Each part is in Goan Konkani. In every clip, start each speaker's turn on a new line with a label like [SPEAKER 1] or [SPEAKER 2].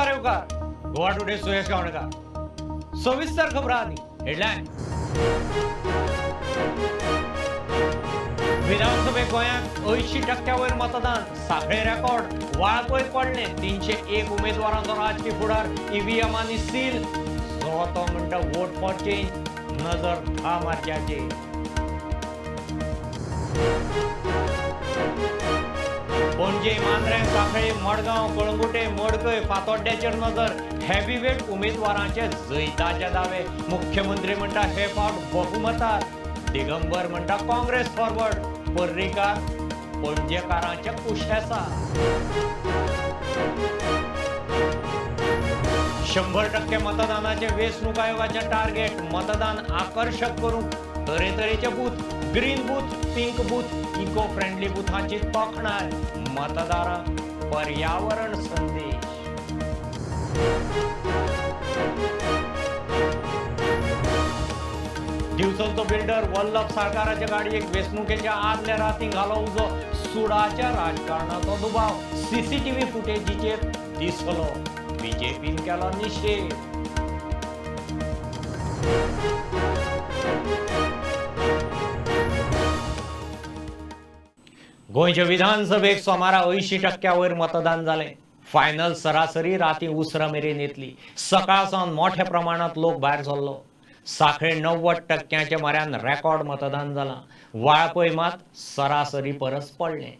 [SPEAKER 1] नमस्कार येवकार. गोवा टुडे सुयश गावणेकर. सविस्तर खबरांनी हेडलायन. विधानसभे गोंयांत 80% वयर मतदान, साखळे रेकॉर्ड, वाळपय पडले 301 उमेदवारांचो राजकी फुडार, ईव्हीएम आनी सील. जो तो म्हणटा वोट फॉर चेंज, नजर 10 मार्चाचेर. पणजे, मांद्रें, सांखळे, मडगांव, कळंगुटे, मडकय, फातोड्ड्याचेर नजर. हेवीवेट उमेदवारांचे जैताचे दावे. मुख्यमंत्री म्हणटा हे फावट बहुमतात, दिगंबर म्हणटा काँग्रेस फॉरवर्ड, पर्रीकार पणजेकारांचे कुशेसा. 100% मतदानाचे वेंचणूक आयोगाचे टार्गेट. मतदान आकर्शक करूंक तरेतरेचे booth, green booth, pink booth, eco friendly बुथांची तोखणाय. मतदारांक पर्यावरण संदेश. दिवचलचो बिल्डर वल्लभ साळकाराच्या गाडयेक वेंचणुकेच्या आदल्या राती घालो उजो. सुडाच्या राजकारणाचो दुबाव सीसीटीव्ही फुटेजीचेर दिसलो. बीजेपीन केलो निशेध. गोंयचे विधानसभेक सोमारा 80% वयर मतदान जालें. फायनल सरासरी राती उसरां मेरेन येतली. सकाळ सावन मोठ्या प्रमाणांत लोक भायर सरलो. साखळे 90% म्हऱ्यान रेकॉर्ड मतदान जालां. वाळपय मात सरासरी परस पडलें.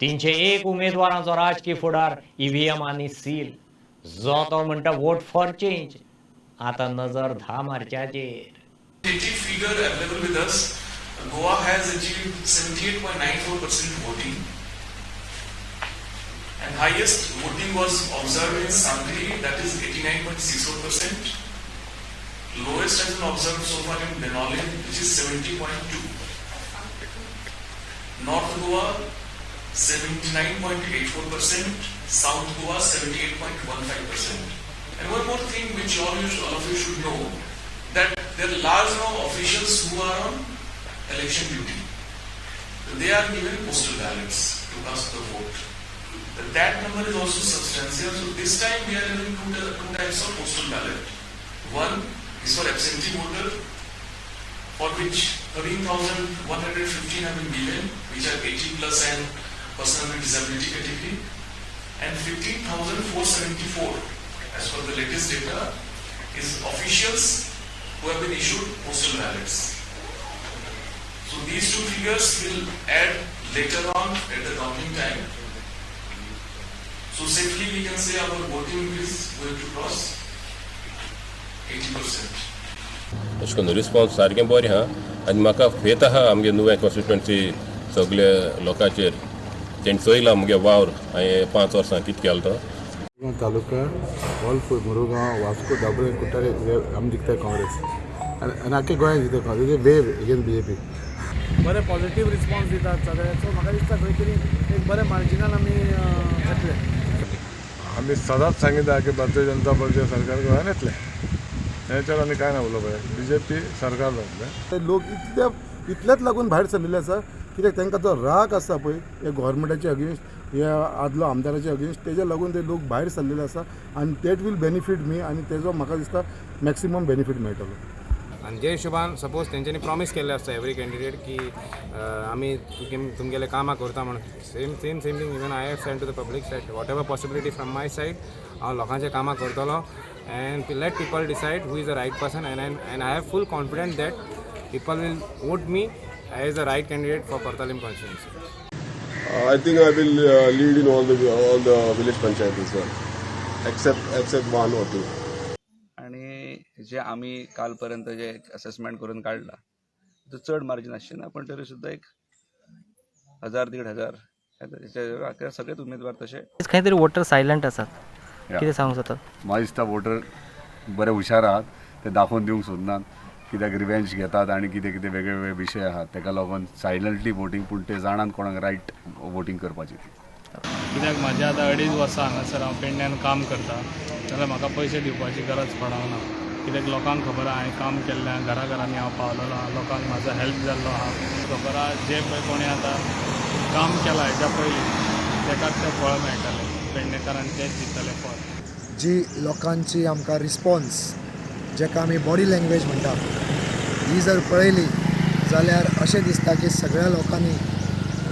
[SPEAKER 1] 301 उमेदवारांचो राजकी फुडार, ईव्हीएम आनी सील. जो तो म्हणटा वोट फॉर चेंज. आतां नजर 10 मार्चाचेर.
[SPEAKER 2] Figure available with us, Goa has achieved 78.94% voting, and highest voting was observed in Sangli, that is 89.64%. Lowest has been observed so far in Benaulim, which is 70.2. North Goa 79.84%, South Goa 78.15%. And one more thing which all of you should know, that there are large number of officials who are on election duty. They are given postal ballots to cast the vote. That number is also substantial. So this time we are having two types of postal ballot. One is for absentee voter, for which 13,115 have been given, which are 80 plus and person with disability category, and 15,474, as per the latest data, is officials who have been issued postal ballots. So these two figures will add later on at the counting time. So safely we can say our voting is going to cross 80%.
[SPEAKER 3] अशें करून रिस्पॉन्स सारकें बरें आहा आनी म्हाका फेत आहा आमगे नुवें कॉन्स्टिट्युएन्सी सगळे लोकांचेर. तेणें चोयला मुगे वावर हांवें 5 वर्सां कितें केलो तो.
[SPEAKER 4] तालुका ऑल मुरुगांव, वास्को, दाबोळे, कुट्टाळे आमी जिखताय काँग्रेस आनी आख्खे गोंयांत जिखता काँग्रेस. Wave against BJP.
[SPEAKER 5] बरे पॉझिटिव्ह रिस्पॉन्स दितात सगळे. सो म्हाका दिसता खंय तरी एक बरें मार्जिनान आमी येतले.
[SPEAKER 6] आमी सदांच सांगिता की भारतीय जनता पार्टी सरकार गोंयांत येतलें. हेच्यार आनी कांय ना उलोवपाचें. बीजेपी सरकार जातलें.
[SPEAKER 4] लोक इतल्याच लागून भायर सरलेले आसा कित्याक तांकां जो राग आसा पळय हे गोवोरमेंटाचे अगेन्स्ट, हे आदलो आमदाराचे अगेन्स्ट, तेज्या लागून ते लोक भायर सरलेले आसा आनी that will benefit मी आनी तेजो म्हाका दिसता मॅक्सिमम बेनिफीट मेळटलो.
[SPEAKER 7] आनी जे हिशोबान सपोज तेंच्यांनी प्रॉमीस केल्लें आसता एवरी कॅन्डिडेट की आमी तुमगेले कामां करता म्हणून, same same same thing even I have send to the public that whatever possibility from my side हांव लोकांचें कामां करतलो and let people decide who is the right person and I have full confidence that people will vote me as the right candidate for Cortalim constituency.
[SPEAKER 8] I think I will lead in all the village panchayats as well, except 1 or 2.
[SPEAKER 9] आणि जे आमी कालपर्यंत जे असेसमेंट करून काडला तो चड मार्जीन आसचें ना, पण तरी सुद्दां एक 1000 1,500 सगळेच उमेदवार तशे.
[SPEAKER 10] खंय तरी वोटर सायलंट आसात, कितें सांगूंक जाता?
[SPEAKER 11] म्हाका दिसता वोटर बरे हुशार आहात, ते दाखोवन दिवंक सोदनात कित्याक रिवेंज घेतात आनी कितें कितें वेगळे वेगळे विशय आहात तेका लागून सायलंटली वोटींग, पूण ते जाणात कोणाक रायट वोटींग करपाची ती.
[SPEAKER 5] कित्याक म्हाज्या आतां 2.5 वर्सां हांगासर हांव पेडण्यान काम करता जाल्यार म्हाका पयशे दिवपाची गरज पडना. कित्याक लोकांक खबर आहा हांवें काम केल्लें आहा, घरा घरांनी हांव पावलेलो आहा, लोकांक म्हाजो हेल्प जाल्लो आहा. खबर आहा जे पळय कोणें आतां काम केलां हेज्या पयलीं तेकाच तें फळ मेळटलें, पेडणेकारांक तेंच दितलें फळ.
[SPEAKER 12] जी लोकांची आमकां रिस्पॉन्स, जेका आमी बॉडी लँग्वेज म्हणटा, ही जर पळयली जाल्यार अशें दिसता की सगळ्या लोकांनी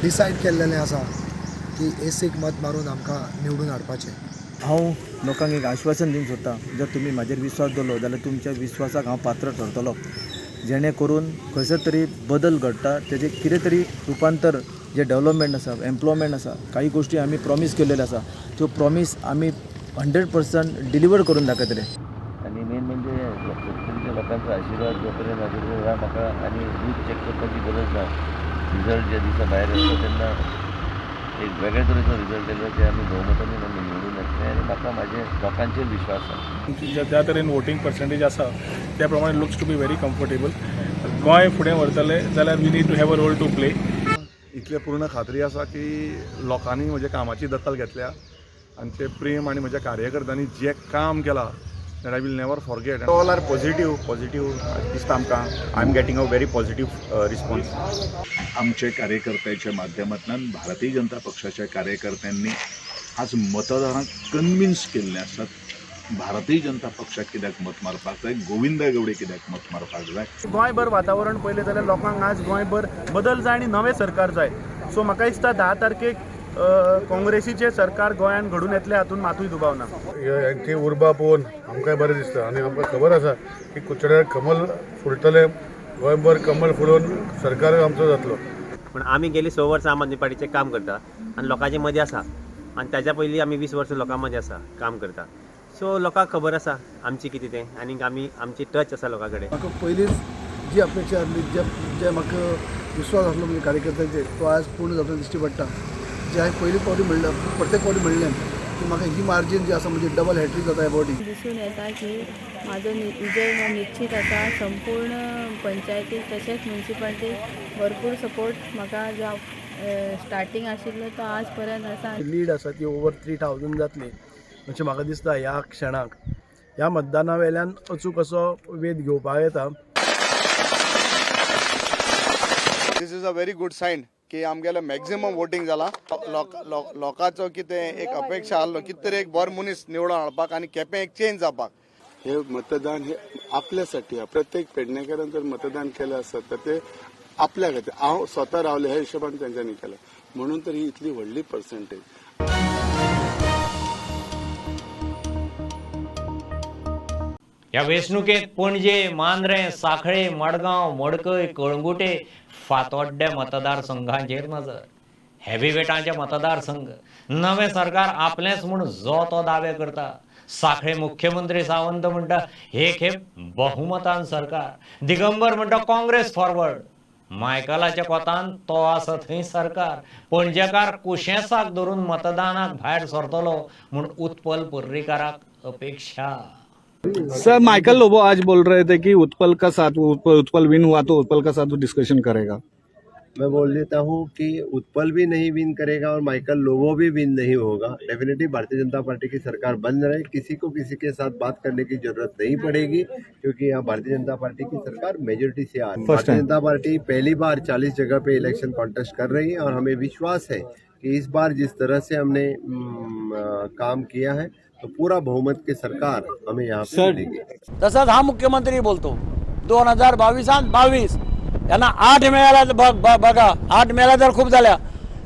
[SPEAKER 12] डिसायड केल्लेलें आसा की एसीक मत मारून आमकां निवडून हाडपाचें.
[SPEAKER 13] हांव लोकांक एक आश्वासन दिवंक सोदतां, जर तुमी म्हाजेर विस्वास दवरलो जाल्यार तुमच्या विस्वासाक हांव पात्र ठरतलो, जेणे करून खंयसर तरी बदल घडटा, तेजें कितें तरी रुपांतर, जें डेवलपमेंट आसा, एम्प्लॉयमेंट आसा, काही गोश्टी आमी प्रॉमीस केल्लेल्यो आसा, त्यो प्रॉमीस आमी 100% डिलिव्हर करून दाखयतले.
[SPEAKER 14] आनी मेन म्हणजे सत्तरीच्या लोकांचो आशिर्वाद जोपर्यंत म्हाजे बरोबर, म्हाका आनी बूथ चॅक करपाची गरज ना. रिजल्ट ज्या दिसा भायर येतलो तेन्ना एक वेगळे तरेचो रिजल्ट येयलो, ते आमी भोवमतांनी आमी निवडून येतले आनी म्हाका म्हाजे लोकांचेर विश्वास आसा.
[SPEAKER 15] ज्या तरेन वोटींग पर्संटेज आसा त्या प्रमाणे looks to be very comfortable. Goa फुडें व्हरतले जाल्यार we need to have a role to play.
[SPEAKER 6] इतले पूर्ण खात्री आसा की लोकांनी म्हज्या कामाची दखल घेतल्या आनी ते प्रेम आनी म्हज्या कार्यकर्त्यांनी जें काम केलां, that I will never forget.
[SPEAKER 16] All are positive, positive दिसता आमकां. I am getting a very positive response.
[SPEAKER 17] आमचे कार्यकर्त्याच्या माध्यमांतल्यान भारतीय जनता पक्षाच्या कार्यकर्त्यांनी आज मतदारांक कन्विन्स केल्ले आसात, भारतीय जनता पक्षाक कित्याक मत मारपाक जाय, गोविंदा गावडे कित्याक मत मारपाक जाय.
[SPEAKER 18] गोंयभर वातावरण पळयलें जाल्यार लोकांक आज गोंयभर बदल जाय आनी नवें सरकार जाय. सो म्हाका दिसता 10 तारखेक काँग्रेसीचें सरकार गोंयांत घडून येतलें, हातूंत मातूय दुबाव ना.
[SPEAKER 6] हांची उर्बा पळोवन आमकांय बरें दिसता आनी आमकां खबर आसा की कुडचड्यार कमल फुलतलें, गोंयभर कमल फुलोवन सरकार आमचो जातलो.
[SPEAKER 19] पूण आमी गेली 6 वर्सां आम आदमी पार्टीचें काम करता आनी लोकांचे मदीं आसा आनी ताच्या पयलीं आमी 20 वर्सां लोकां मदीं आसा, काम करता. सो लोकांक खबर आसा आमची कितें तें आनी आमी आमची टच आसा लोकां कडेन.
[SPEAKER 4] म्हाका पयलींच जी अपेक्षा आसली, जे जे म्हाका विश्वास आसलो म्हणजे कार्यकर्त्यांचेर, तो आज पूर्ण जातना दिश्टी पडटा. जे हांवें पयलीं फावटी म्हणलें, प्रत्येक फावटी म्हणलें की म्हाका ही मार्जीन जी आसा म्हणजे डबल हॅट्रीक जाता ह्या फावटी.
[SPEAKER 20] दिसून येता की म्हाजो विजय हो निश्चित आसा. संपूर्ण पंचायतीक तशेंच म्युनिसिपालिटीक भरपूर सपोर्ट म्हाका जो स्टार्टींग आशिल्लो तो आज पर्यंत आसा.
[SPEAKER 21] लीड आसा ती ओवर 3000 जातली अशें म्हाका दिसता. ह्या क्षणाक ह्या मतदाना वेल्यान अचूक असो वेध घेवपाक येता.
[SPEAKER 22] This is a very good sign की आमगेलें मॅक्झिमम वोटींग जाला. लोकांचो कितें एक अपेक्षा आहलो, कितें तरी एक बरो मनीस निवडून हाडपाक आनी केपें एक चेंज जावपाक.
[SPEAKER 23] हे मतदान हे आपल्यासाठी आहे. प्रत्येक पेडणेकरान जर मतदान केलं आसत तर ते आपल्या खातीर, हांव स्वता रावले ह्या हिशोबान तेंच्यांनी केलें, म्हणून तर ही इतली व्हडली पर्संटेज.
[SPEAKER 1] ह्या वेंचणुकेत पणजे, मांद्रें, सांखळे, मडगांव, मडकय, कळंगुटे, फातोड्डे मतदारसंघांचेर नजर. हेवीवेटांचे मतदारसंघ. नवें सरकार आपलेंच म्हूण जो तो दावे करता. सांखळे मुख्यमंत्री सावंत म्हणटा, हे खेप बहुमतान सरकार. दिगंबर म्हणटा, काँग्रेस फॉरवर्ड. मायकलाच्या कोतान तो आसा थंय सरकार. पणजेकार कुशेंसाक धरून मतदानाक भायर सरतलो म्हूण उत्पल पर्रीकाराक अपेक्षा.
[SPEAKER 24] सर, माइकल लोबो आज बोल रहे थे कि उत्पल का साथ, उत्पल विन हुआ तो उत्पल का साथ डिस्कशन करेगा.
[SPEAKER 25] मैं बोल देता हूँ कि उत्पल भी नहीं विन करेगा और माइकल लोबो भी विन नहीं होगा. डेफिनेटली भारतीय जनता पार्टी की सरकार बन रही, किसी को किसी के साथ बात करने की जरूरत नहीं पड़ेगी, क्योंकि यहाँ भारतीय जनता पार्टी की सरकार मेजोरिटी से आ रही है.
[SPEAKER 24] First
[SPEAKER 25] Bharatiya
[SPEAKER 24] time.
[SPEAKER 25] Janata party पहली बार 40 जगह पे इलेक्शन कॉन्टेस्ट कर रही है और हमें विश्वास है कि इस बार जिस तरह से हमने काम किया है, तो पूरा बहुमत की सरकार हमें यहाँ पे मिलेगी.
[SPEAKER 26] तसंच हा मुख्यमंत्री बोलतो 2022 आणि 22 यांना आठ मिळाला तर बघा, आठ मिळाला तर खूप झाल्या.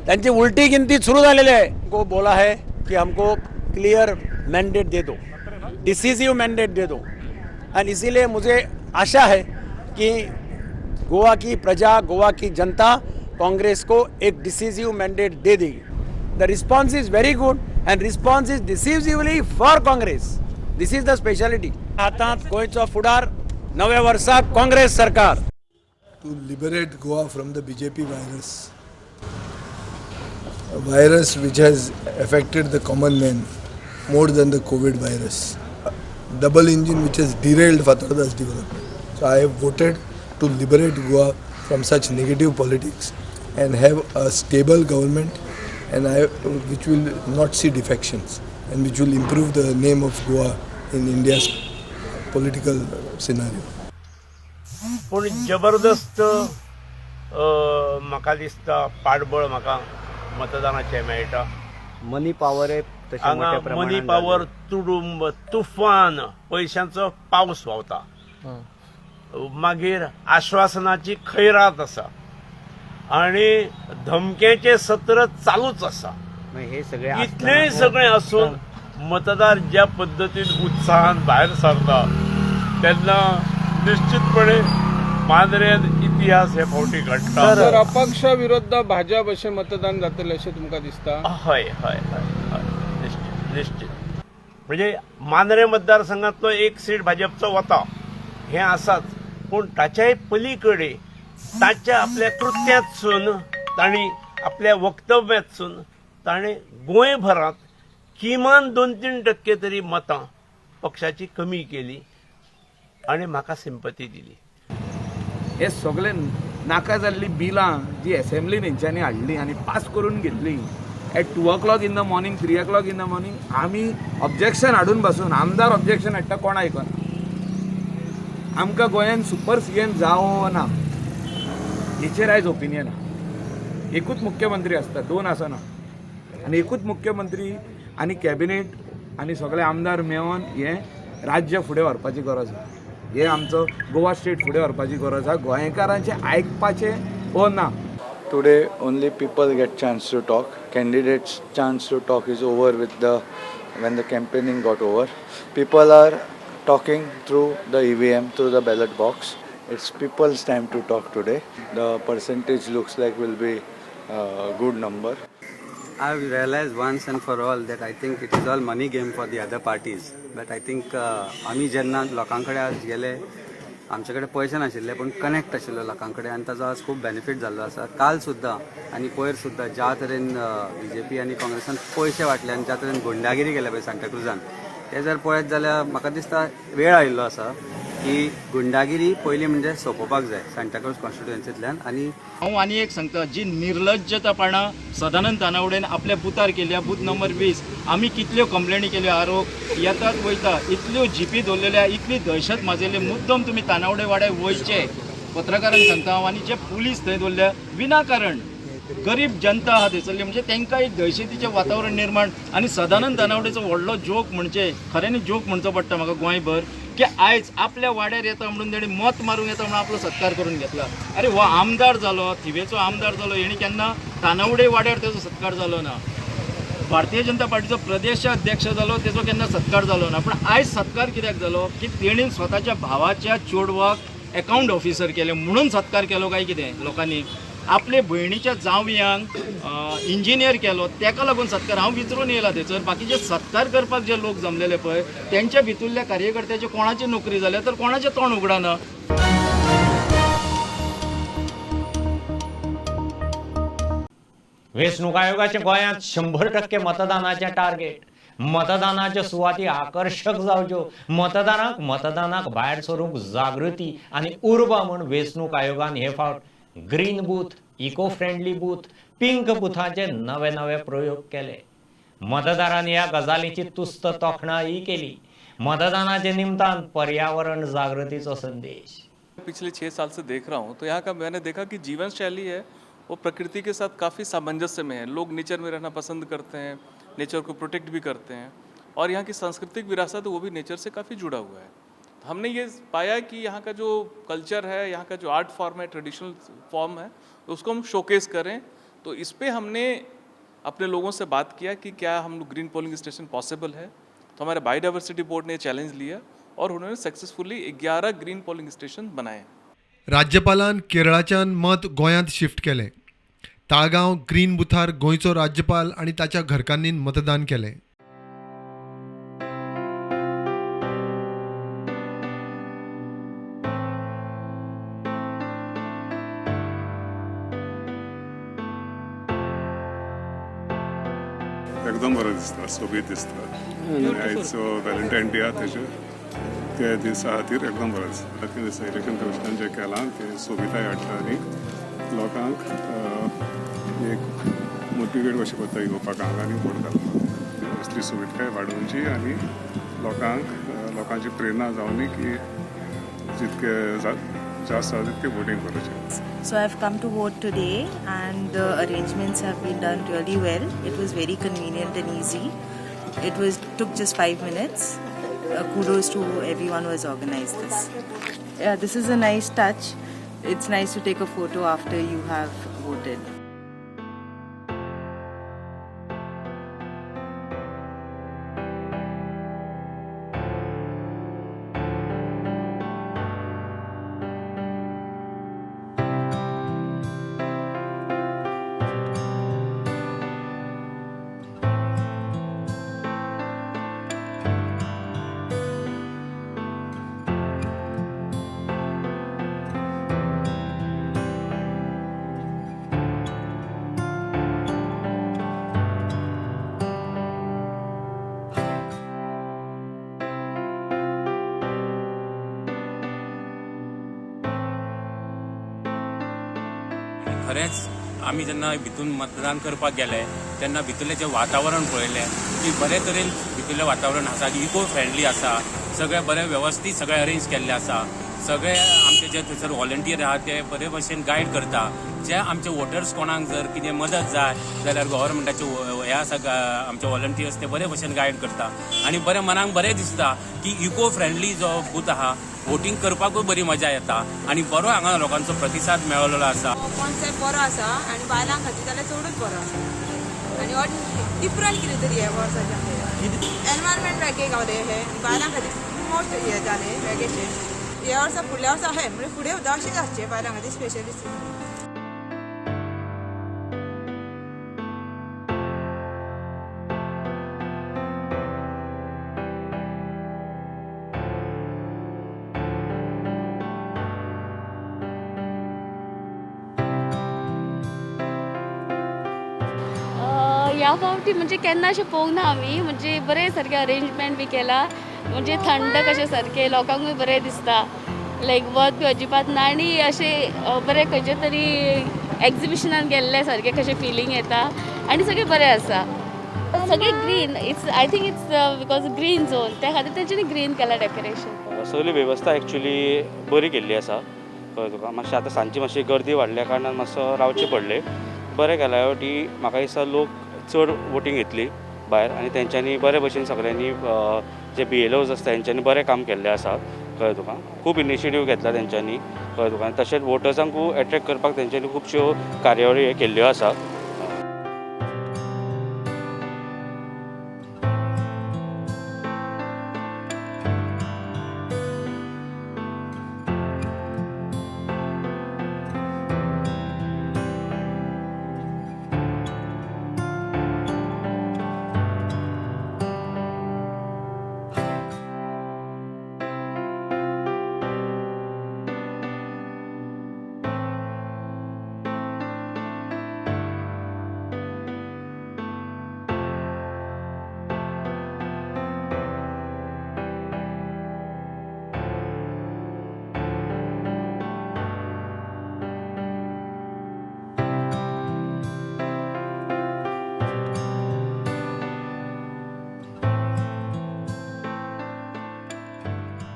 [SPEAKER 26] त्यांची उलटी गिनती सुरू झालेली आहे. को बोला है कि हमको क्लियर मैंडेट दे दो, डिसीजिव मैंडेट दे दो और इसीलिए मुझे आशा है कि गोवा की प्रजा, गोवा की जनता कांग्रेस को एक डिसीजिव मैंडेट दे देगी. The response is very good and response is decisively for Congress. This is the speciality. हातांत गोंयचो फुडार, नव्या वर्साक काँग्रेस सरकार.
[SPEAKER 27] To liberate Goa from the BJP virus. A virus which has affected the common man more than the COVID virus. A double engine which has derailed Fatorda's development. So I have voted to liberate Goa from such negative politics and have a stable government which will not see defections and which will improve the name of Goa in India's political scenario.
[SPEAKER 28] पूण जबरदस्त म्हाका दिसता पाठबळ म्हाका मतदानाचें मेळटा.
[SPEAKER 29] मनी पावर है.
[SPEAKER 19] तशें
[SPEAKER 28] हांगा
[SPEAKER 19] मोठ्या
[SPEAKER 28] मनी
[SPEAKER 19] प्रमाणात
[SPEAKER 28] पावर, तुडुंब, तुफान पयशांचो पावस व्हांवता. मागीर आश्वासनाची खैरात आसा आनी धमक्याचें सत्र चालूच आसा.
[SPEAKER 19] हे सगळे
[SPEAKER 28] इतलें सगळें आसून मतदार ज्या पद्दतीन उत्साहान भायर सरता तेन्ना निश्चितपणे मांद्रेन इतिहास हे फावटी घडटा.
[SPEAKER 2] सर, अपक्ष विरुद्ध भाजप अशें मतदान जातलें अशें तुमकां दिसता?
[SPEAKER 28] हय हय हय हय, निश्चित निश्चित. म्हणजे मांद्रे मतदारसंघातलो एक सीट भाजपचो वता हें आसाच, पूण ताच्याय पलीकडे ताच्या आपल्या कृत्यांतसून, तांणी आपल्या वक्तव्यांतसून ताणें गोंयभरांत किमान 2-3% तरी मतां पक्षाची कमी केली आनी म्हाका सिंपती दिली.
[SPEAKER 3] हे सगळे नाका जाल्ली बिलां जी एसेंब्लीन हेंच्यांनी हाडली आनी पास करून घेतली at 2 o'clock in the morning, 3 o'clock in the morning. आमी ऑब्जेक्शन हाडून बसून आमदार ऑब्जेक्शन हाडटा, कोण आयकना. आमकां गोंयान सुपर सीएम जावो ना हेचेर आयज ओपिनियन आहा. एकूच मुख्यमंत्री आसता, 2 आसना. आनी एकूच मुख्यमंत्री आनी कॅबिनेट आनी सगळे आमदार मेळोन हें राज्य फुडें व्हरपाची गरज आहा. हे आमचो गोवा स्टेट फुडें व्हरपाची गरज आहा. गोंयकारांचें आयकपाचें ओ ना.
[SPEAKER 5] Today only people get chance to talk. Candidates' chance to talk is over with the when the campaigning got over. People are talking through the EVM, through the ballot box. It's people's time to talk today. The percentage looks like will be a good number.
[SPEAKER 7] I've realized once and for all that I think it is all money game for the other parties. But I think आमी जेन्ना लोकां कडेन आज गेले, आमचे कडेन पयशे नाशिल्ले पूण कनेक्ट आशिल्लो लोकां कडेन आनी ताजो आज खूब बेनिफीट जाल्लो आसा. काल सुद्दां आनी पयर सुद्दां ज्या तरेन बीजेपी आनी काँग्रेसान पयशे वांटले आनी ज्या तरेन गुंडागिरी केल्या पळय सांताक्रुजान, ते जर पळयत जाल्यार म्हाका दिसता वेळ आयिल्लो आसा की गुंडागिरी पयलीं म्हणजे सोंपोवपाक जाय सांताक्रूज कॉन्स्टिट्युएन्सींतल्यान. आनी
[SPEAKER 8] हांव आनी एक सांगता, जी निर्लज्जतापणा सदानंद तानावडेन आपल्या बुथार केल्या, बूथ नंबर 20, आमी कितल्यो कंप्लेनी केल्यो, आरोप येतात वयता, इतल्यो जिपी दवरलेल्या, इतली दहशत माजयली, मुद्दम तुमी तानावडे वाड्यार वयचे, पत्रकारांक सांगता हांव. आनी जे पुलीस थंय दवरल्या विनाकारण, गरीब जनता आहा थंयसरली, म्हणजे तांकां एक दहशतीचें वातावरण निर्माण. आनी सदानंद तानावडेचो व्हडलो जोक म्हणजे, खऱ्यांनी जोक म्हणचो पडटा म्हाका गोंयभर, की आयज आपल्या वाड्यार येता म्हणून तेणी मत मारूंक येता म्हणून आपलो सत्कार करून घेतला. अरे हो आमदार जालो, थिवेचो आमदार जालो, हेणी केन्ना तानावडे वाड्यार तेजो सत्कार जालो ना. भारतीय जनता पार्टीचो प्रदेश अध्यक्ष जालो, तेजो केन्ना सत्कार जालो ना. पूण आयज सत्कार कित्याक जालो की तेणीन स्वताच्या भावाच्या चेडवाक एकावंट ऑफिसर केलें म्हणून सत्कार केलो काय कितें लोकांनी. आपले भयणीच्या जावयांक इंजिनियर केलो तेका लागून सत्कार. हांव विचारून येयला थंयसर, बाकीचे सत्कार करपाक जे लोक जमलेले पळय तेंच्या भितुरल्या कार्यकर्त्याचे कोणाची नोकरी जाल्या तर कोणाचें तोंड उगडना.
[SPEAKER 1] वेंचणूक आयोगाचें गोंयांत 100% मतदानाचें टार्गेट. मतदानाच्यो सुवाती आकर्शक जावच्यो, मतदारांक मतदानाक भायर सरूंक जागृती आनी उर्बा म्हूण वेंचणूक आयोगान हे फावट green booth, eco friendly booth, pink बुथांचे नवे नवे प्रयोग केले. मतदारांनी ह्या गजालींची तुस्त तोखणाय केली. मतदानाचे निमतान पर्यावरण जागृतीचो संदेश.
[SPEAKER 9] पिछले 6 साल से देख रहा हूँ तो यहाँ का मैंने देखा कि जीवन शैली है वो प्रकृति के साथ काफ़ी सामंजस्य में है. लोग नेचर में रहना पसंद करते हैं, नेचर को प्रोटेक्ट भी करते हैं और यहाँ की सांस्कृतिक विरासत वो भी नेचर से काफ़ी जुड़ा हुआ है. तो हमने ये पाया कि यहाँ का जो कल्चर है, यहाँ का जो आर्ट फॉर्म है, ट्रेडिशनल फॉर्म है, उसको हम शोकेस करें. तो इस पर हमने अपने लोगों से बात किया कि क्या हम लोग ग्रीन पोलिंग स्टेशन पॉसिबल है. तो हमारे बायोडाइवर्सिटी बोर्ड ने चैलेंज लिया और उन्होंने सक्सेसफुली 11 ग्रीन पोलिंग स्टेशन बनाए.
[SPEAKER 10] राज्यपालान केरळाच्यान मत गोंयांत शिफ्ट केलें. ताळगांव ग्रीन बुथार गोंयचो राज्यपाल आनी ताच्या घरकान्नीन मतदान केलें.
[SPEAKER 23] एकदम बरें दिसता, सोबीत दिसता. आयज व्हॅलेंटायन डे आहा, तेजे त्या दिसा खातीर एकदम बरें दिसता. त्या दिसा इलेक्शन कमिशनान जें केलां तें सोबिताय हाडटा आनी लोकांक एक मोटिवेट कशें करता येवपाक हांगा आनी वोट घालपाक. असली सोबितकाय वाडोवची आनी लोकांक लोकांची प्रेरणा जावनी की जितके जास्त जाता तितकें वोटींग करचें.
[SPEAKER 11] So I've come to vote today and the arrangements have been done really well. It was very convenient and easy. It was took just 5 minutes. Kudos to everyone who has organized this. Yeah, this is a nice touch. It's nice to take a photo after you have voted.
[SPEAKER 6] खरेंच आमी जेन्ना भितून मतदान करपाक गेले तेन्ना भितरलें जें वातावरण पळयलें की बरे तरेन भितरलें वातावरण आसा, इको फ्रेंडली आसा, सगळें बरें वेवस्थीत सगळें अरेंज केल्लें आसा. सगळे आमचे जे थंयसर व्हॉलंटियर आहा ते बरे भशेन गायड करता. जे आमचे वोटर्स कोणाक जर कितें मदत जाय जाल्यार गव्हर्मेंटाचे हे आसा आमचे व्हॉलंटियर्स ते बरे भशेन गायड करता आनी बरें मनाक बरें दिसता की इको फ्रेंडली जो बूथ आहा वोटींग करपाकूय बरी मजा येता आनी बरो हांगा लोकांचो प्रतिसाद मेळलेलो आसा.
[SPEAKER 12] कॉन्सेप्ट बरो आसा आनी बायलां खातीर जाल्यार चडूच बरो आसा आनी डिफरंट कितें तरी ह्या वर्साच्या एनवायरमेंट वेगळें गावलें हें बायलां खातीर मोस्ट हें जालें वेगळेशें. ह्या वर्सा फुडल्या वर्सा अशें म्हणजे फुडें सुद्दां अशेंच आसचें बायलां खातीर स्पेशली.
[SPEAKER 20] ह्या फावटी म्हणजे केन्ना अशें पळोवंक ना आमी, म्हणजे बरें सारकें अरेंजमेंट बी केलां, म्हणजे थंड कशें सारकें लोकांकूय बरें दिसता, लायक वत बी अजिबात ना आनी अशें बरें खंयचे तरी एग्जिबिशनान गेल्ले सारकें कशें फिलींग येता आनी सगळें बरें आसा. सगळें green, it's I think it's because green zone त्या खातीर तेंच्यांनी ग्रीन केलां डेकोरेशन.
[SPEAKER 13] सगळी वेवस्था एक्चुली बरी केल्ली आसा. कळ्ळें तुका, मातशें आतां सांजची मातशी गर्दी वाडल्या कारणान मातसो रावचें पडलें. बरें केलां ह्या फावटी म्हाका दिसता लोक चड वोटींग घेतली भायर आनी तेंच्यांनी बरे भशेन सगळ्यांनी जे BLOs आसता तेंच्यांनी बरें काम केल्लें आसा. कळ्ळें तुका, खूब इनिशिएटीव घेतला तेंच्यांनी. कळ्ळें तुका, तशेंच वोटर्सांकूय एट्रेक्ट करपाक तेंच्यांनी खुबश्यो कार्यावळी केल्ल्यो आसा.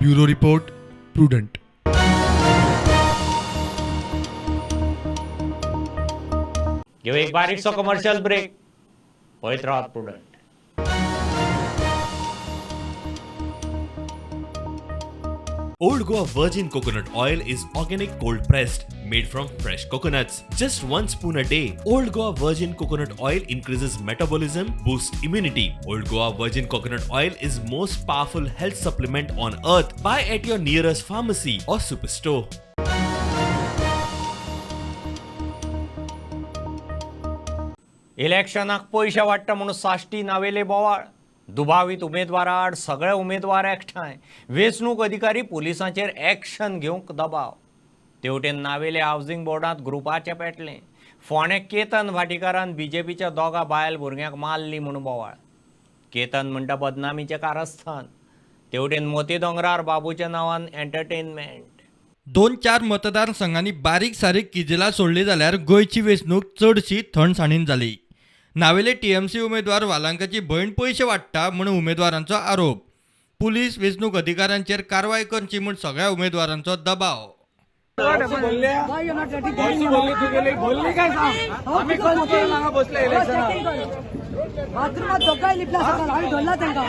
[SPEAKER 10] Bureau report, Prudent.
[SPEAKER 1] घेऊ एक बारीकसो कमर्शियल ब्रेक. पळयत रावात Prudent.
[SPEAKER 14] Old Goa Virgin Coconut Oil is organic cold pressed, made from fresh coconuts. Just 1 spoon a day. Old Goa Virgin Coconut Oil increases metabolism, boosts immunity. Old Goa Virgin Coconut Oil is most powerful health supplement on earth. Buy at your nearest pharmacy or superstore.
[SPEAKER 1] इलेक्शनाक पयशे वाडटा म्हणून साश्टी नावेले बोवाळ. दुबावीत उमेदवारा आड सगळे उमेदवार एकठांय. वेंचणूक अधिकारी पुलिसांचेर एक्शन घेवंक दबाव. तेवटेन नावेले हावजींग बोर्डांत ग्रुपाचें पेटलें. फोंडें केतन भाटीकारान बीजेपीच्या दोगा बायल भुरग्यांक मारली म्हूण बोवाळ. केतन म्हणटा बदनामीचें कारस्थान. तेवटेन मोती दोंगरार बाबूच्या नांवान एंटरटेनमेंट.
[SPEAKER 15] 2-4 मतदारसंघांनी बारीक सारीक किजिलां सोडली जाल्यार गोंयची वेंचणूक चडशी थंडसाणीन जाली. नावेले टीएमसी उमेदवार वालांकाची भयण पयशे वाडटा म्हूण उमेदवारांचो आरोप. पुलीस वेंचणूक अधिकाऱ्यांचेर कारवाय करची म्हूण सगळ्या उमेदवारांचो दबाव.
[SPEAKER 4] बाथरूमात दोगांय लिपला सकाळ हांवें धरला तांकां.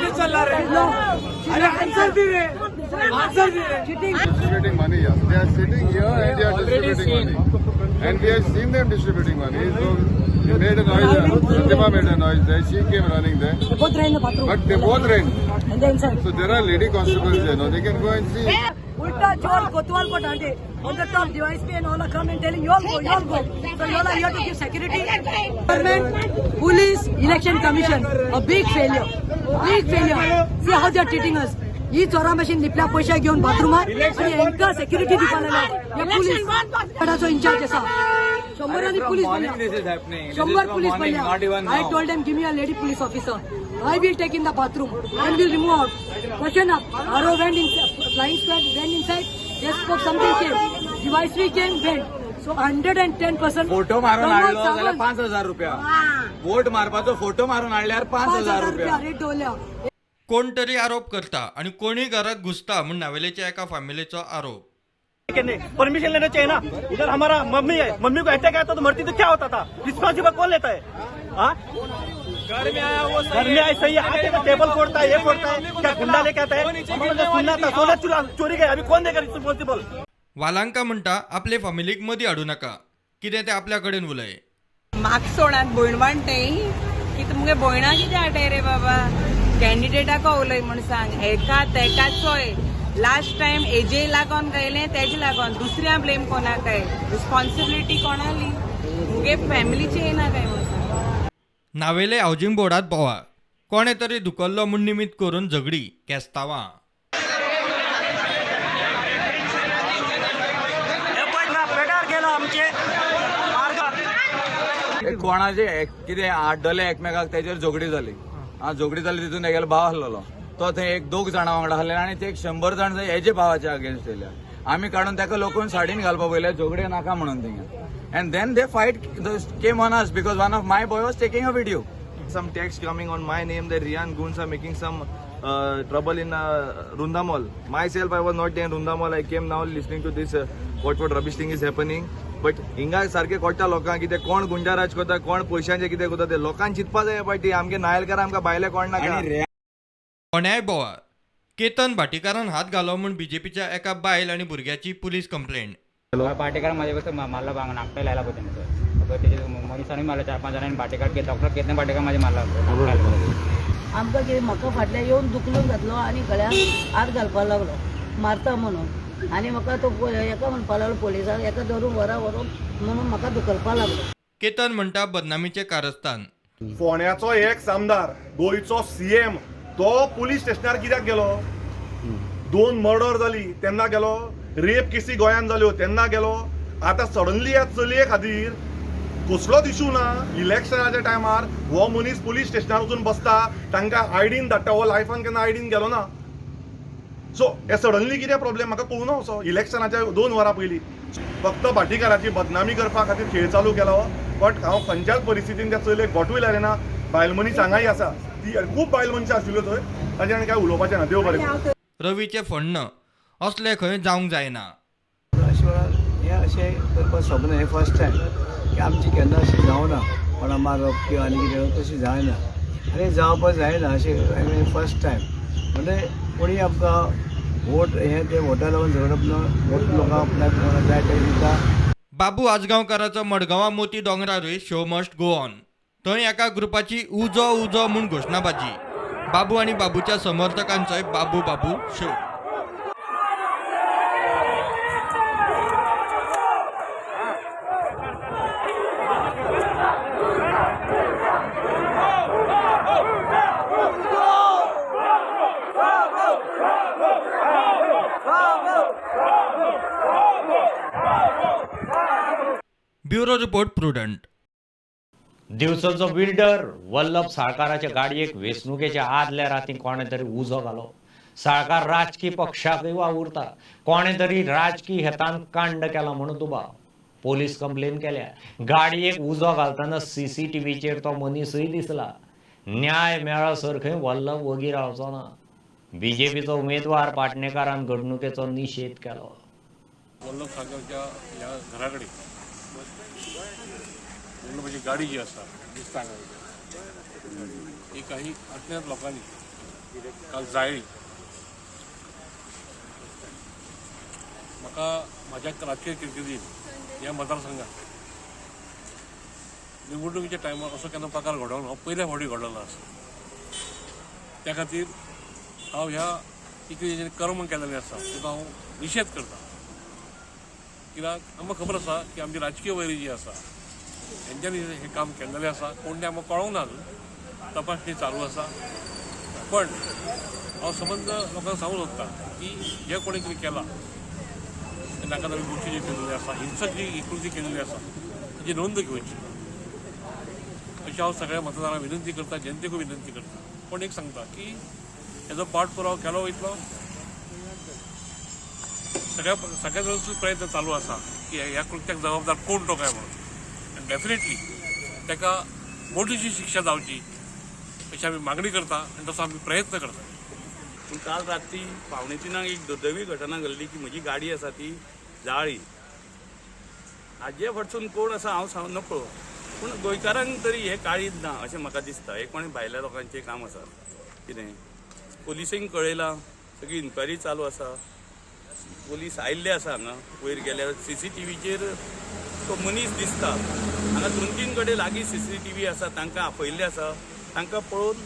[SPEAKER 4] अरे आन्सर दी रे, आन्सर दी रे.
[SPEAKER 16] Distributing money, yes. They are sitting here and they are distributing money. And we have seen them distributing money. So we made a noise. Pratima made a noise there. She came running there.
[SPEAKER 4] They both ran in the bathroom.
[SPEAKER 16] But they both ran.
[SPEAKER 4] And they inside.
[SPEAKER 16] So there are lady constables there. No, they can go and see.
[SPEAKER 4] Ulta chor Kotwal ko dante. On the top, DYSP and all are come and telling you all go, you all go. So you all are here to give security. Government, police, election commission, a big failure. Big failure. See how they are treating us. ही चोरा मशीन लिपल्या पयशे घेवन बाथरूमात आनी हेंकां सेक्युरिटी दिवपाक लागल्या. पुलीस गटाचो इन्चार्ज आसा. 100 पुलीस बनल्या, 100 पुलीस बनल्या. I told them give me a lady police officer. I will take in the bathroom and will remove out. Question up. RO went in, flying squad went inside. They spoke something came. DYSP came, went. So 110%.
[SPEAKER 3] Photo मारून हाडलो जाल्यार 5,000 रुपया. वोट मारपाचो फोटो मारून हाडल्यार 5,000 रुपया
[SPEAKER 4] रेट दवरल्या.
[SPEAKER 15] कोण तरी आरोप करता आणि कोणी घरात घुसता म्हूण नावेलेच्या एका फॅमिलीचो आरोप.
[SPEAKER 17] परमिशन लेना चाहिए ना. इधर हमारा मम्मी है, मम्मी को अटैक आया तो मरती तो क्या होता था? रिस्पॉन्सिबल कौन लेता है? घर में आया वो घर में आया सही है, आके तो टेबल फोड़ता है, ये फोड़ता है, क्या गुंडा लेके आता है? सुनना था, सोना चोरी गया, अभी कौन देगा रिस्पॉन्सिबल?
[SPEAKER 15] वालांका म्हणटा आपले फॅमिलीक मदीं हाडू नाका, कितें तें आपल्या कडेन उलय.
[SPEAKER 12] मागसोणांत भयण तें की तुमगे भयणा कितें हाडटाय रे बाबा? कॅन्डिडेटाक उलय म्हूण सांग. एका तेका चोय लास्ट टायम एजे लागोन गायलें तेजे लागोन दुसऱ्या ब्लेम कोणाक काय? रिस्पॉन्सिबिलिटी कोणाली? मुगे फॅमिलीचे येना काय म्हूण सांग.
[SPEAKER 15] नावेले हावजिंग बोर्डात बोवाळ, कोणे तरी धुकल्लो म्हूण निमित्त करून झगडी केस्तांवां.
[SPEAKER 3] कोणाचे कितें आड्डले एकमेकाक तेजेर झगडी जाली. झगडी जाली तितून तेगेलो भाव आसलेलो तो थंय एक 2 जाणां वांगडा आसले आनी ते 100 जाण हेजे भावाचे अगेन्स्ट येयले. आमी काडून ताका लोकून साडीन घालपा पयले झगडे नाका म्हणून थिंगा. And then they fight came on us because one of my boy was taking a video.
[SPEAKER 18] Some text coming on my name that Riyan goons are making some trouble in Runda Mall. Myself, I was not there in Runda Mall. I came now listening to this what rubbish thing is happening. But हिंगा सारखे कोट्टा लोकांक कितें कोण गुंडाराज करता, कोण पयशांचे कितें करता ते लोकांक चिंतपा जाय पाटी. आमगे नायलकार आमकां भायले कोण नाका.
[SPEAKER 15] कोण्याय बोवाळ, केतन भाटीकारान हात घालो म्हूण बीजेपीच्या एका बायल आनी भुरग्याची पुलीस कंप्लेंट.
[SPEAKER 21] भाटीकार म्हाजे कसो मारलो भांग नाकटाय लायला पळय तेंचो. तेजे मनिसांनी मारलो 4-5 जाणांनी. भाटीकार डॉक्टर केतन भाटीकार म्हाजे मारला.
[SPEAKER 22] आमकां कितें म्हाका फाटल्यान येवन दुखलून घातलो आनी गळ्याक हात घालपाक लागलो मारता म्हणून. आनी म्हाका तो एका म्हणपाक लागलो पोलिसांक एका धरून व्हरा व्हरून म्हणून म्हाका धुकलपाक लागलो.
[SPEAKER 15] केतन म्हणटा बदनामीचें कारस्थान.
[SPEAKER 24] फोंड्याचो एक्स आमदार, गोंयचो सीएम तो पुलीस स्टेशनार कित्याक गेलो? 2 मर्डर जाली तेन्ना गेलो, रेप केसी गोंयांत जाल्यो तेन्ना गेलो. आतां सडनली ह्या चलये खातीर कसलोच इशू ना. इलेक्शनाच्या टायमार हो मनीस पुलीस स्टेशनार वचून बसता, तांकां आयडीन धाडटा. हो लायफान केन्ना आयडीन गेलो ना. सो हे सडनली कितें प्रॉब्लेम म्हाका कळूना. असो इलेक्शनाच्या 2 वरां पयलीं फक्त भाटीकाराची बदनामी करपा खातीर खेळ चालू केलो. बट हांव खंयच्याच परिस्थितीन त्या चलयेक बोटूय लायलें ना. बायल मनीस हांगाय आसा, ती खूब बायल मनशां आशिल्ल्यो थंय, ताचेर आनी कांय उलोवपाचें ना. देव बरें करूं.
[SPEAKER 15] रवीचें फण्ण असलें खंय जावंक जायना.
[SPEAKER 25] अशें वेळार हें अशें करपाक सोबना. हें फर्स्ट टायम की आमची केन्ना अशें जावना, कोणा मारप किंवा आनी कितें तशें जायना आनी जावपाक जायना अशें. I mean first time म्हणजे कोणी आमकां वोट हें तें वोटा लागून झगडप ना. वोट लोकांक आपल्याक कोणाक जाय ते दिता.
[SPEAKER 15] बाबू आजगांवकाराचो मडगांवां मोती दोंगरारूय शो मस्ट गो ऑन. थंय एका ग्रुपाची उजो उजो म्हूण घोशणाबाजी. बाबू आनी बाबूच्या समर्थकांचोय Babu Babu show. Bureau report, Prudent.
[SPEAKER 1] दिवचलचो builder Vallabh साळकाराच्या गाडयेक वेंचणुकेच्या आदल्या राती कोणें तरी उजो घालो. साळकार राजकी पक्षाकय वावुरता. कोणें तरी राजकी हेतान कांड केला म्हणून दुबाव. पोलीस कंप्लेन केल्या. गाडयेक उजो घालतना सीसीटीव्हीचेर तो मनीसूय दिसला. न्याय मेळसर खंय वल्लभ वगी रावचो ना. बीजेपीचो उमेदवार पाटणेकारान घडणुकेचो निशेध केलो.
[SPEAKER 29] वल्लभ साळकाराच्या ह्या घरा कडेन वल्लभाची गाडी जी आसा दिसता हांगा ही काही अज्ञात लोकांनी काल जाळ्ळी. म्हाका म्हाज्या राजकीय कारकिर्दीन ह्या मतदारसंघात निवडणुकीच्या टायमार असो केन्ना प्रकार घडोवंक ना, पयल्या फावटी घडलेलो आसा. त्या खातीर हांव ह्या कितें कर्म केलेलें आसा ताका हांव निशेध करता. कित्याक आमकां खबर आसा की आमची राजकीय वैरी जी आसा हेंच्यांनी हें काम केल्लेलें आसा. कोण तें आमकां कळोंक ना, अजून तपासणी चालू आसा. पण हांव संबंद लोकांक सांगूंक सोदता की जें कोणें कितें केलां, नाका जाल्ली गोश्टी जी केल्ली आसा, हिंसक जी कृती केल्ली आसा ताची नोंद घेवची अशें हांव सगळ्या मतदारांक विनंती करता, जनतेकूय विनंती करता. पूण एक सांगता की हेजो पाठपुराव केलो वयतलो. सगळ्या सगळ्या प्रयत्न चालू आसा की ह्या कृत्याक जबाबदार कोण तो काय म्हणून, आनी डेफिनेटली ताका मोठीशी शिक्षा जावची अशी आमी मागणी करता आनी तसो आमी प्रयत्न करता.
[SPEAKER 2] पूण काल राती 2:45 एक दुर्दैवी घटना घडली की म्हजी गाडी आसा ती जाळी. हाजे फाटसून कोण आसा हांव सांगू नकळो, पूण गोंयकारांक तरी हें काळीज ना अशें म्हाका दिसता. हें कोणें भायल्या लोकांचें काम आसा कितें, पोलिसेंक कळयलां, सगळी इन्क्वायरी चालू आसा, पोलीस आयिल्ले आसा हांगा. वयर गेल्यार CCTVचेर तो मनीस दिसता. हांगा 2-3 कडेन लागीं CCTV आसा, तांकां आपयल्ले आसा, तांकां पळोवन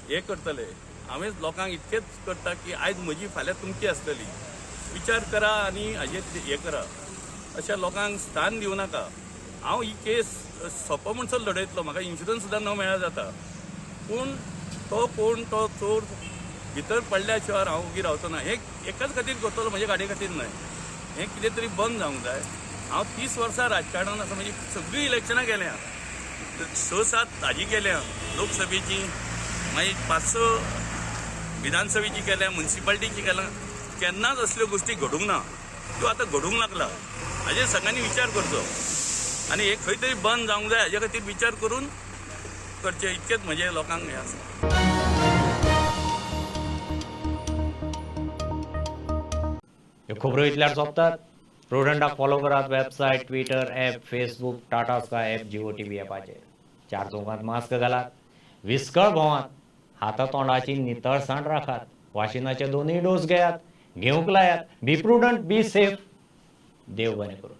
[SPEAKER 2] हें करतले. हांवें लोकांक इतकेंच करता की आयज म्हजी फाल्यां तुमची आसतली, विचार करा आनी हाजेर हें करा. अशा लोकांक स्थान दिवं नाका. हांव ही केस सोंपो म्हणसर लडयतलो, म्हाका इन्शुरन्स सुद्दां न मेळ्ळ्यार जाता, पूण तो कोण तो चोर भितर पडल्या शिवाय हांव उगी रावचो ना. हें एकाच खातीर करतलो, म्हज्या गाडये खातीर न्हय. हें कितें तरी बंद जावंक जाय. हांव 30 वर्सां राजकारणान आसा, म्हणजे सगळीं इलेक्शनां गेल्या, 6-7 हाजी केल्या लोकसभेची, मागीर 5-6 विधानसभेची केल्या, मुन्सिपाल्टीची केल्या. केन्नाच असल्यो गोश्टी घडूंक ना, त्यो आतां घडूंक लागला. हाजेर सगळ्यांनी विचार करचो आनी हे खंय तरी बंद जावंक जाय, हाजे खातीर विचार करून करचें, इतकेंच म्हजें लोकांक हें आसा.
[SPEAKER 1] ह्यो खबरो इतल्यार सोंपतात. प्रुडंटाक फॉलो करात website, Twitter app, Facebook, Tata Sky app, Jio TV ॲपाचेर. 4 चौकांत मास्क घालात, विस्कळ भोंवात, हाता तोंडाची नितळसाण राखात, वाशिनाचे 2 डोस घेयात, घेवंक लायात. बी प्रुडंट, बी सेफ. देव बरें करूं.